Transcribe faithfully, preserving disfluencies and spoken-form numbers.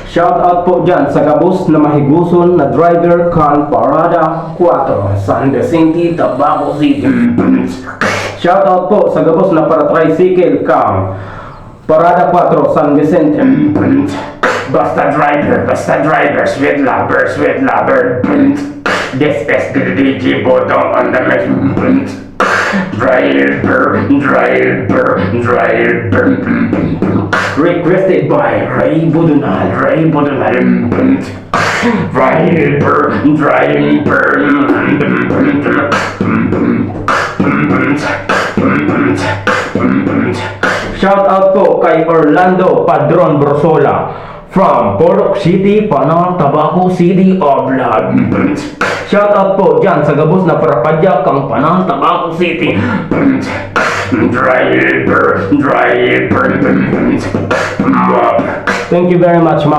Shout out po dyan sa gabos na mahiguson na driver kan Parada kwatro, San Vicente, Tabaco City. Shout out po sa gabos na para-tricycle kan Parada kwatro, San Vicente. Basta driver, basta driver, sweet lover, sweet lover. This is the D J Bodong on the mix. Driver, driver, driver. Requested by Ray Budunal, Ray Budunal. Driver, driver. Shout out po kay Orlando Padron Brosola from Purok City, Panal, Tabaco City, Oblad. Shout out po dyan sa gabos na parapadya kang Panal, Tabaco City. Driver, driver. Thank you very much, mga